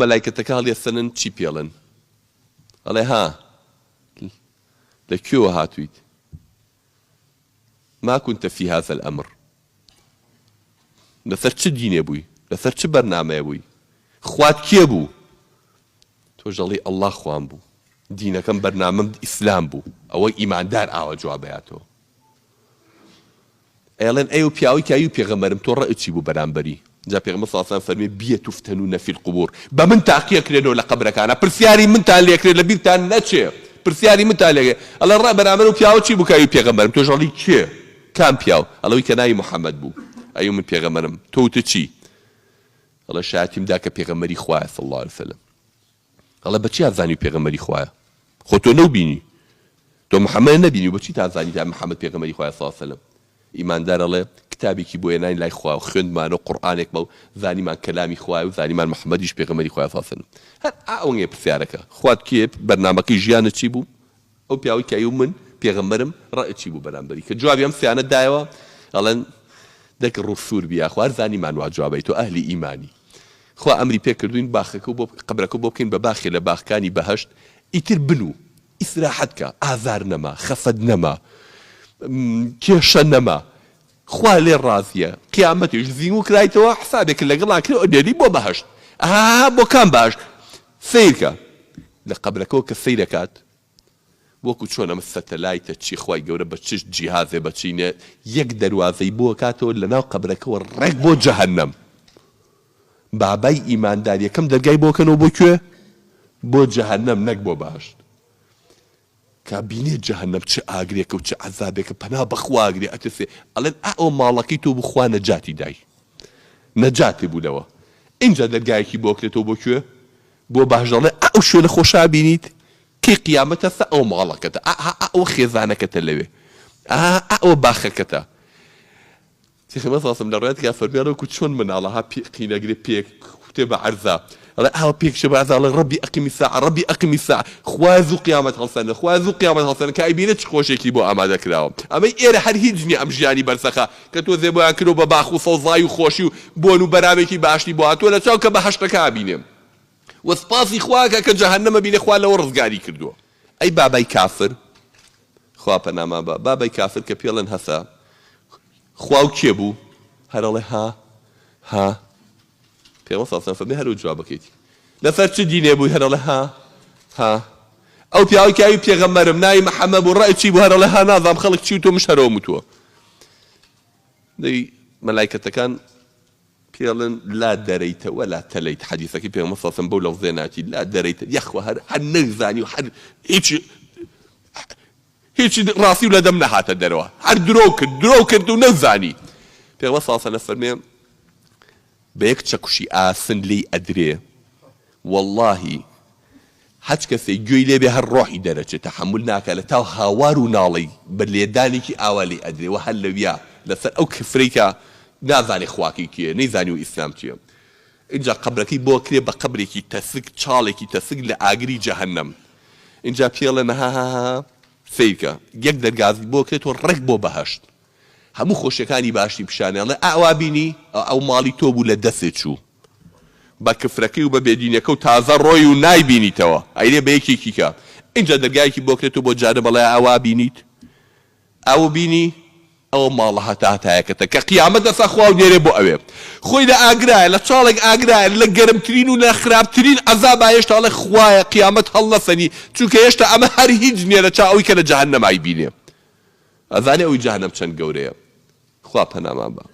مەلایکەتەکە هەڵیەسەنن چی پێڵێن؟ ئەڵێ ها لە کوێوە هاتوویت؟ ما كنت في هذا الأمر لەسەر چ دینێ بووی؟ لەسەر چ بەرنامەیە بووی؟ خوات کێ بوو؟ تۆش دەڵێی ئەڵڵا خوام بوو دینەکەم بەرنامەم ئیسلام بوو ئەوە ئیماندار ئاوا جوابەیاتەوە ئەیڵێن ئەی و پیاوەی کە ئەیو پێغەمبەرم تۆ ڕەئت چی بوو بەرامبەری؟ جا پێغەمبەر صلی اللە علیە وسلم فەرمی بی تفتنون فی القبور بە من تاقی ئەکرێنەوە لە قەبرەکانا پرسیاری منتان لێ ئەکرێ لە بیرتان نەچێ پرسیاری منتان لێ ئەکرێ ئەڵێ ڕەئ بەرامبەر ئەو پیاوە چی بوو کە ئەیو پێغەمبەرم تۆش ئەڵێی کێ کام پیاو ئەڵێ ئەوی کە ناوی محمد بوو ئەیو من پێغەمبەرم تۆ وتت چی ئەڵێ شایەتیم دا کە پێغەمبەری خوایە صلی اللە علیە وسلم ئەڵێ بە چیا زانی پێغەمبەری خوایە خۆ تۆ نەو بینی تۆ محمد نەبینی و بە چی تا زانی تا محمد پێغەمبەری خوایە صلی اللە علیە وسلم ئیماندار ئەڵێ کتابێکی بۆ هێناین لای خوا و خوێندمانەوە قورئانێکمە و زانیمان کەلامی خوایە و زانیمان محمدیش پێغەمبەری خوایە صلی اللە علیە وسلم هەر ئەوەنگەیە پرسیارەکە خوات کێیە بەرنامەکەی ژیانت چی بوو ئەو پیاوەی کە ئەیوو من پێغەمبەرم ڕەئت چی بوو بەرامبەری کە جوابی ئەم سیانە دایەوە ئەڵێن دەک ڕوو سوور بی یاخوا هەر زانیمان وا جوابەی تۆ ئەهلی ئیمانی خوا ئەمری پێ کردووین باخەکە بۆ قەبرەکە بۆ بکەین بە باخێ لە باخکانی بەهەشت ئیتر بنوو ئیسراحەت کە ئازار نەما خەفەت نەما کێشە نەما خوا لێ ڕازیە قیامەتیش زیوو کرایتەوە حسابێکت لەگەڵا کرێ ئەنێری بۆ بەهەشت ئەها بۆ کام بەهەشت سەیرکە لە قەبرەکەوە کە سەیرەکات وەکو چۆن ئەمە سەتەلایتە چی خوای گەورە بە چ جیهازێ بە چی نە یەک دەروازەی بۆ کاتەوە لەناو قەبرەکەوە ڕێک بۆ جەهەنەم بابای ئیماندار یەکەم دەرگای بۆ کەنەوە بۆ کوێ بۆ جەهەنەم نەک بۆ بەهەشت کە بینێ جەهەنەم چ ئاگرێکە و چ عەزابێکە پەنا بەخوا ئەگرێ ئەترسێ ئەڵێن ئا ئەوە ماڵەکەی تۆ بوو خوا نەجاتی دای نەجاتی بوو لەوە ئینجا دەرگایەکی بۆ ئەکرێتەوە بۆ کوێ بۆ بەهەشت ئەڵێ ئا ئەو شوێنە خۆشە بینیت کەی قیامەتە سە ئەوە ماڵەکەتە ئا ئا ئەوە خێزانەکەتە لەوێ ئا ئا ئەوە باخەکەتە پێغەمبەر صلی اللە علیە وسلم لە ڕوایەتێکا فەرموویان وەکو چۆن مناڵە ها پێ قینەگرێ پێ کوتێ بە عەرزا ئەڵێ ئاوا پێ کشێ بە عەرزا ئەڵێ ڕەبی ئەقیمی الساعە ڕەبی ئەقیمی الساعە خوایە زوو قیامەت هەڵسەنە خوایە زوو قیامەت هەڵسەنە کە ئەیبینێ چ خۆشیەکی بۆ ئامادە کراوە ئەمەی ئێرە هەر هیچ نیە ئەم ژیانی بەرزەخە کە تۆزێ بۆیان کردوە بە باخ و سەوزایی و خۆشی و بۆن و بەرامێکی باشی بۆ هاتووە لە چاو کە بەهەشتەکە ئەبینێ و سپاسی خوا ئەکا کە جەهەنەمە بینێ خوا لەوە ڕزگاری کردووە. ئەی بابای کافر خوا پەنامان با بابای کافر کە پێڵێن هەسە خوا و کێ بوو هەر ئەڵێ ها ها پێغەمبەر صلی اللە علیه و سلم فەرمی هەر ئەو جوابەکەیتی لەسەر چ دینێ بووی هەر ئەڵێ ها ها ئەو پیاوەی کە ئەوی پێغەمبەرم ناوی محەممەد بوو ڕای چی بوو هەر ئەڵێ ها نازانم خەڵک چی و تۆ مش هەرەوەم وتووە دەی مەلایکەتەکان پێڵن لا دەرەیتە ولا تەلەیت حەدیسەکەی پێغەمبەر صلی اللە علیه و سلم بەو لەفزەیە ناچی لا دەرەیتە یەخوا هەر هەر نەزانی و هەر هیچ هیچ ڕاستی و لە دەم نەهاتە دەرەوە هەر درۆ کرد درۆ کرد و نەزانی پێغەمبەر صلی اللە علیه و سلم فەرمێ بە یەک چەکوشی ئاسن لێی ئەدرێ وەڵاهی هەچ کەسێ گوێی لێ بێ هەر ڕۆحی دەرەچێ تەحەمول ناکا لە تاو هاوار و ناڵەی بە لێدانێکی ئاوا لێی ئەدرێ وە هەر لەویا لەسەر ئەو کفرەی کە نازانێ خواکەی کێیە نەیزانیوە ئیسلام چیە ئینجا قەبرەکەی بۆ ئەکرێ بە قەبرێکی تەسک چاڵێکی تەسک لە ئاگری جەهەنەم ئینجا پێڵێن هاهاها سەیرکە یەک دەرگازی بۆ ئەکرێتەوە ڕێک بۆ بەهەشت هەموو خۆشیەکانی باشی پیشانی ئەڵێ ئاوا بینی ئەو ماڵی تۆ بوو لە دەسێ چوو بە کفرەکەی و بە بێدینەکە و تازە ڕۆی و نایبینیتەوە ئەیرێ بە یەکێکی کە ئینجا دەرگایەکی بۆ کرێتەوە بۆ جانە بەڵێ ئاوا بینیت ئەو بینی ئەوە ماڵە هەتا هەتایەکەتە کە قیامەت دەسا خوا و نێرێ بۆ ئەوێ خۆی لە ئاگرایە لە چاڵێک ئاگرایە لە گەرمترین و لە خراپترین عەزابا هێشتا ئەڵێ خوایە قیامەت هەڵنەسەنی چونکە هێشتا ئەمە هەر هیچ نییە لە چاو ئەوی کە لە جەهەنەمای بینێ ئەزانێ ئەوی جەهەنەم چەند گەورەیە خوا پەنامان با.